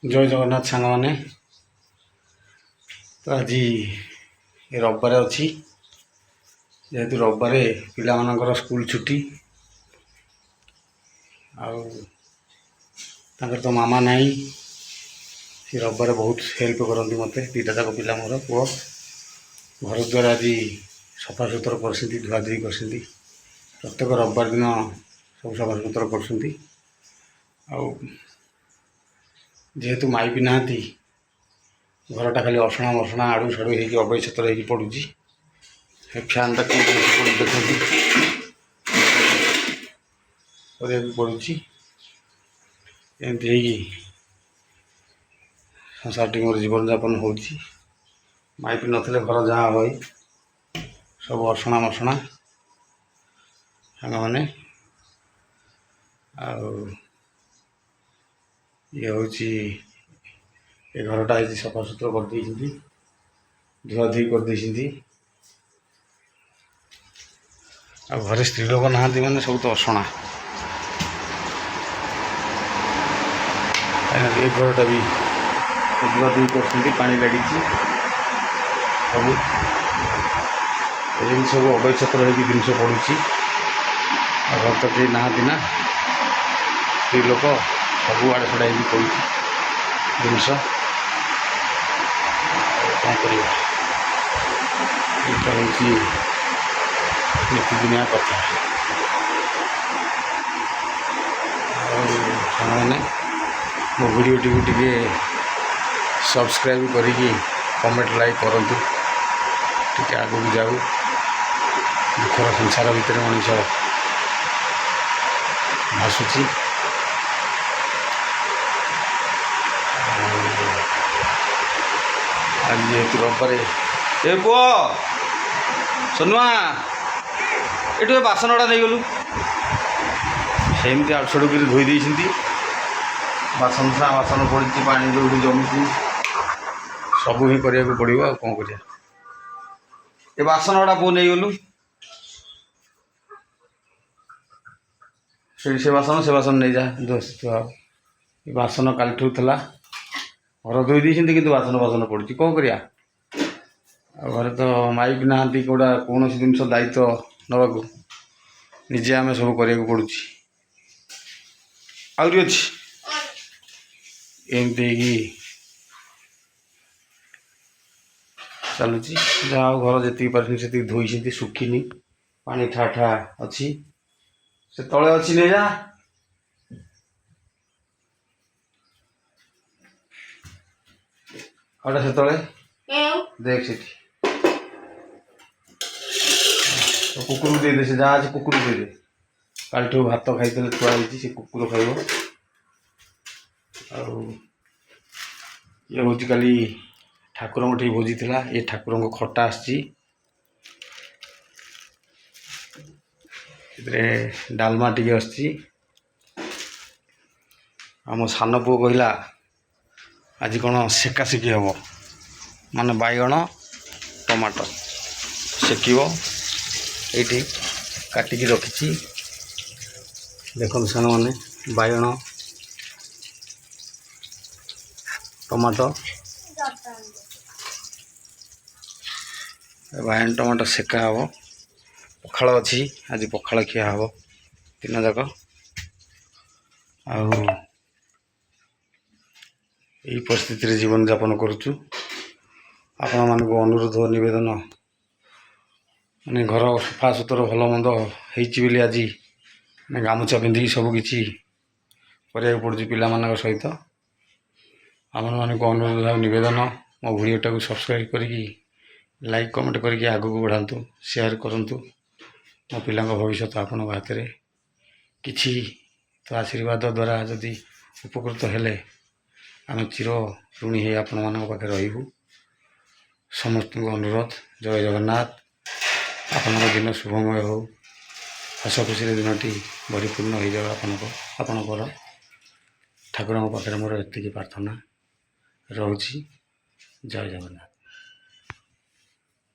ଜୟ ଜଗନ୍ନାଥ ସାଙ୍ଗମାନେ। ତ ଆଜି ରବିବାର ଅଛି। ଯେହେତୁ ରବିବାରେ ପିଲାମାନଙ୍କର ସ୍କୁଲ ଛୁଟି, ଆଉ ତାଙ୍କର ତ ମାମା ନାହିଁ। ସେ ରବିବାରେ ବହୁତ ହେଲ୍ପ କରନ୍ତି ମୋତେ। ଦୁଇଟା ଯାକ ପିଲା ମୋର ପୁଅ ଘର ଦ୍ୱାର ଆଜି ସଫାସୁତୁରା କରିଛନ୍ତି, ଧୁଆଧୁଇ କରିଛନ୍ତି। ପ୍ରତ୍ୟେକ ରବିବାର ଦିନ ସବୁ ସଫାସୁତୁରା କରୁଛନ୍ତି। ଆଉ ଯେହେତୁ ମାଇପି ନାହାନ୍ତି, ଘରଟା ଖାଲି ଅସନା ମସନା, ଆଡ଼ୁ ସାଡ଼ୁ ହେଇକି, ଅବେଇ ଛତର ହେଇକି ପଡ଼ୁଛି। ଏ ଫ୍ୟାନ୍ଟା କେମିତି ପଡ଼ୁଛି ଦେଖନ୍ତୁ, କରିବାକୁ ପଡ଼ୁଛି। ଏମିତି ହେଇକି ସଂସାରଟି ମୋର ଜୀବନଯାପନ ହେଉଛି। ମାଇପି ନଥିଲେ ଘର ଯାହା ହୁଏ, ସବୁ ଅସନା ମସନା ସାଙ୍ଗମାନେ। ଆଉ ଇଏ ହେଉଛି ଏ ଘରଟା ହେଇଛି, ସଫାସୁତୁରା କରିଦେଇଛନ୍ତି, ଧୁଆଧୁଇ କରିଦେଇଛନ୍ତି। ଆଉ ଘରେ ସ୍ତ୍ରୀ ଲୋକ ନାହାନ୍ତି ମାନେ ସବୁ ତ ଅସନା। ଏ ଘରଟା ବି ଧୁଆଧୁଇ କରୁଛନ୍ତି, ପାଣି ଲାଗିଛି ସବୁ। ଏମିତି ସବୁ ଅବେଛତ୍ର ହେଇକି ଜିନିଷ ପଡ଼ୁଛି। ଆଉ ଘରେ ତ କେହି ନାହାନ୍ତି ନା ସ୍ତ୍ରୀ ଲୋକ, ସବୁ ଆଡ଼େ ସାଡ଼େ ହେଇକି ପଡ଼ୁଛି ଜିନିଷ। ଆଉ କ'ଣ କରିବା? ଏଇଟା ହେଉଛି ନିତିଦିନିଆ କଥା। ଆଉ ସାଙ୍ଗମାନେ, ମୋ ଭିଡ଼ିଓଟିକୁ ଟିକେ ସବସ୍କ୍ରାଇବ୍ କରିକି କମେଣ୍ଟ, ଲାଇକ୍ କରନ୍ତୁ, ଟିକେ ଆଗକୁ ଯାଉ। ଦୁଃଖର ସଂସାର ଭିତରେ ମଣିଷ ଭାସୁଛି। ଆଜି ଯେହେତୁ ରବିବାରେ, ଏ ପୁଅ ସନୁଆ, ଏଠୁ ଏ ବାସନଟା ନେଇଗଲୁ। ସେମିତି ଆଡ଼ୁ ସାଡ଼ୁ କରି ଧୋଇ ଦେଇଛନ୍ତି। ବାସନ ବାସନ ପଡ଼ିଛି, ପାଣି ଯେଉଁଠି ଜମିଛି, ସବୁ ହିଁ କରିବାକୁ ପଡ଼ିବ। ଆଉ କ'ଣ କରିବା? ଏ ବାସନଟା ପୁଅ ନେଇଗଲୁ ସେଠି। ସେ ବାସନ, ସେ ବାସନ ନେଇଯା, ଧୁଆ। ଏ ବାସନ କାଲିଠୁ ଥିଲା। ଘର ଧୋଇ ଦେଇଛନ୍ତି, କିନ୍ତୁ ବାସନ ବାସନ ପଡ଼ିଛି। କ'ଣ କରିବା? ଆଉ ଘରେ ତ ମାଇପି ନାହାନ୍ତି କେଉଁଟା କୌଣସି ଜିନିଷ ଦାୟିତ୍ୱ ନେବାକୁ, ନିଜେ ଆମେ ସବୁ କରିବାକୁ ପଡ଼ୁଛି। ଆହୁରି ଅଛି। ଏମିତି ହେଇକି ଚାଲୁଛି। ଯାହା ଆଉ ଘର ଯେତିକି ପାରୁଛନ୍ତି ସେତିକି ଧୋଇଛନ୍ତି, ଶୁଖିନି, ପାଣି ଠା ଠା ଅଛି। ସେ ତଳେ ଅଛି, ନେଇଯା। ଆଉଟା ସେତେବେଳେ ଦେଖ ସେଠି। କୁକୁରକୁ ଦେଇଦେ, ସେ ଯାହା ଅଛି କୁକୁରକୁ ଦେଇଦେ। କାଲିଠୁ ଭାତ ଖାଇଥିଲେ, ଥୁଆ ହେଇଛି, ସେ କୁକୁର ଖାଇବ। ଆଉ ଇଏ ହେଉଛି କାଲି ଠାକୁରଙ୍କ ଠି ଭୋଜି ଥିଲା। ଏ ଠାକୁରଙ୍କ ଖଟା ଆସିଛି, ସେଥିରେ ଡାଲମା ଟିକେ ଆସିଛି। ଆମ ସାନ ପୁଅ କହିଲା ଆଜି କ'ଣ ସେକାସେକି ହେବ, ମାନେ ବାଇଗଣ ଟମାଟୋ ସେକିବ। ଏଇଠି କାଟିକି ରଖିଛି, ଦେଖନ୍ତୁ ସାଙ୍ଗମାନେ, ବାଇଗଣ ଟମାଟୋ। ବାଇଗଣ ଟମାଟୋ ସେକା ହେବ। ପଖାଳ ଅଛି, ଆଜି ପଖାଳ ଖିଆ ହେବ ଦିନ ଯାକ। ଆଉ ଏଇ ପରିସ୍ଥିତିରେ ଜୀବନଯାପନ କରୁଛୁ। ଆପଣମାନଙ୍କୁ ଅନୁରୋଧ, ନିବେଦନ, ମାନେ ଘର ସଫାସୁତୁରା ଭଲ ମନ୍ଦ ହେଇଛି ବୋଲି ଆଜି ମାନେ ଗାମୁଛା ପିନ୍ଧିକି ସବୁ କିଛି କରିବାକୁ ପଡ଼ୁଛି ପିଲାମାନଙ୍କ ସହିତ। ଆପଣମାନଙ୍କୁ ଅନୁରୋଧ ଆଉ ନିବେଦନ, ମୋ ଭିଡ଼ିଓଟାକୁ ସବସ୍କ୍ରାଇବ୍ କରିକି, ଲାଇକ୍, କମେଣ୍ଟ କରିକି ଆଗକୁ ବଢ଼ାନ୍ତୁ, ସେୟାର କରନ୍ତୁ। ମୋ ପିଲାଙ୍କ ଭବିଷ୍ୟତ ଆପଣଙ୍କ ହାତରେ। କିଛି ତ ଆଶୀର୍ବାଦ ଦ୍ୱାରା ଯଦି ଉପକୃତ ହେଲେ ଆମେ ଚିର ଋଣୀ ହେଇ ଆପଣମାନଙ୍କ ପାଖରେ ରହିବୁ। ସମସ୍ତଙ୍କୁ ଅନୁରୋଧ, ଜୟ ଜଗନ୍ନାଥ। ଆପଣଙ୍କ ଦିନ ଶୁଭମୟ ହେଉ, ହସ ଖୁସିରେ ଦିନଟି ପରିପୂର୍ଣ୍ଣ ହୋଇଯାଉ ଆପଣଙ୍କର। ଠାକୁରଙ୍କ ପାଖରେ ମୋର ଏତିକି ପ୍ରାର୍ଥନା ରହୁଛି। ଜୟ ଜଗନ୍ନାଥ।